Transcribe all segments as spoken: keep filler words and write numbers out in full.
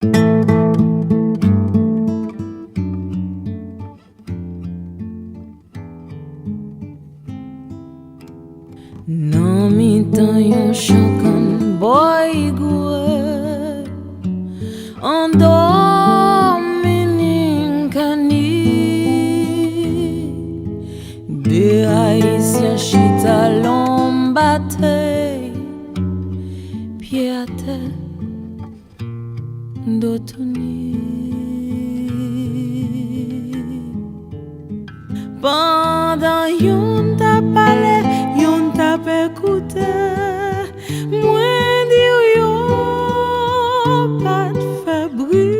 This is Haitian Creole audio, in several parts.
Nan mitan yon chan kann bòy gwe an Dominikani, de Ayisyen chita lonbatèy, pye atè, do touni. Pandan youn t ap pale, youn t ap ekoute, mwen di w yo pa t fè bri.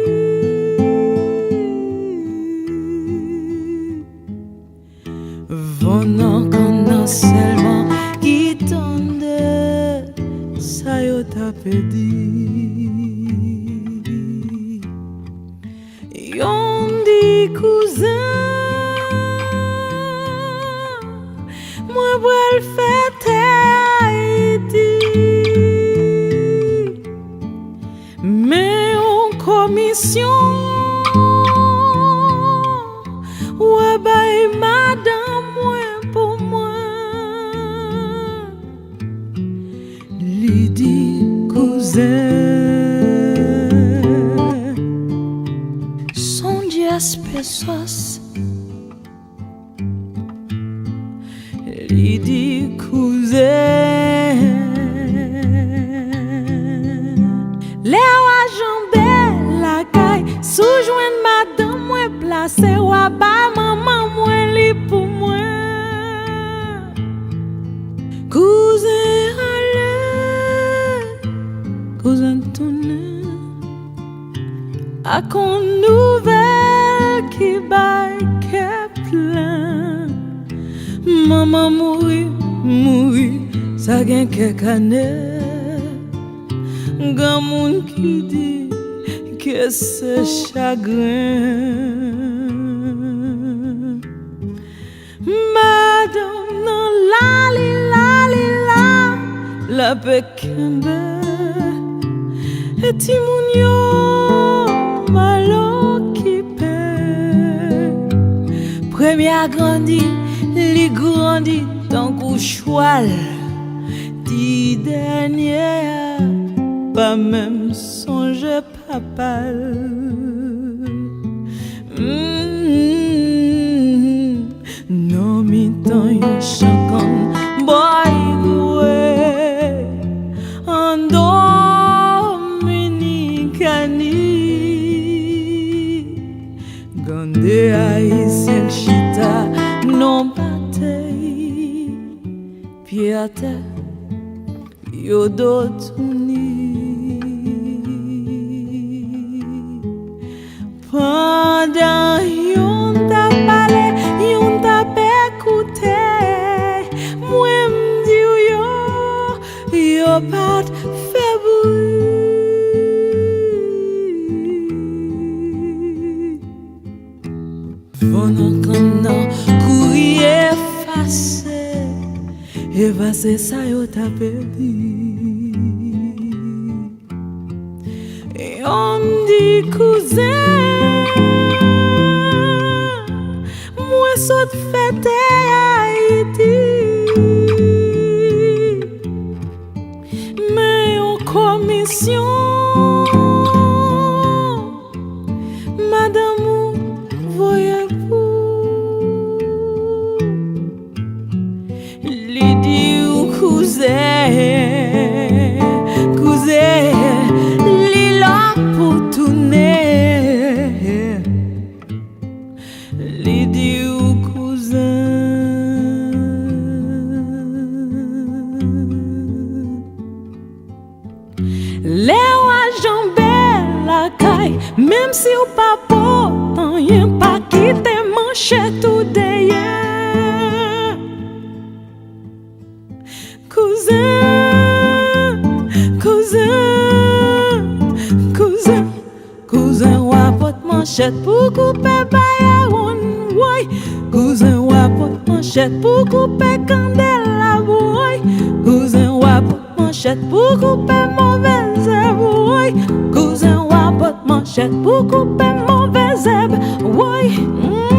Van nan kann nan sèlman ki tande sa yo t ap di. Yon di kouzen, mwen pral fè tè Ayiti. Men yon komisyon, w a bay madanm mwen pou mwen. Li di, kouzen, sonje espesòs. Li di, kouzen, lè w a janbe lakay, si w jwenn madanm mwen plase, w a ba manman mwen li pou mwen. Kouzen ale, kouzen tounen ak yon nouvèl ki bay kè plen. Manman mouri, mouri, sa gen kèk ane. Granmoun ki di ke se chagren. Madanm nan la, li la, li la, l ap kenbe. E timoun yo mal okipe. Premye a grandi, li grandi tankou chwal. Ti dènye a pa menm sonje papa l. Mm, nan mitan yon chan kann bòy gwe an Dominikani, gen de Ayisyen k chita nan batèy, pye atè, yo do touni. Pandan youn t ap pale, youn t ap ekoute, mwen m di w yo, yo pa t fè bri. Van nan kann nan kouri efase, efase sa yo t ap di. Yon di kouzen, mwen sot fè tè Ayiti. Men yon komisyon, madanm ou voye pou. Li di w kouzen, kouzen, li la pou tounen. Li di w kouzen. Lè w a janbe lakay, menm si w pa pot anyen, pa kite manchèt ou dèyè. Kouzen, kouzen, kouzen. Kouzen w a pot manchèt pou koupe bay Awon, woy. Kouzen w a pot manchèt pou koupe kandelab, woy. Kouzen w a pot manchèt pou koupe move zèb, woy. Kouzen w a pot Manchèt pou koupe move zèb. Woy, mm.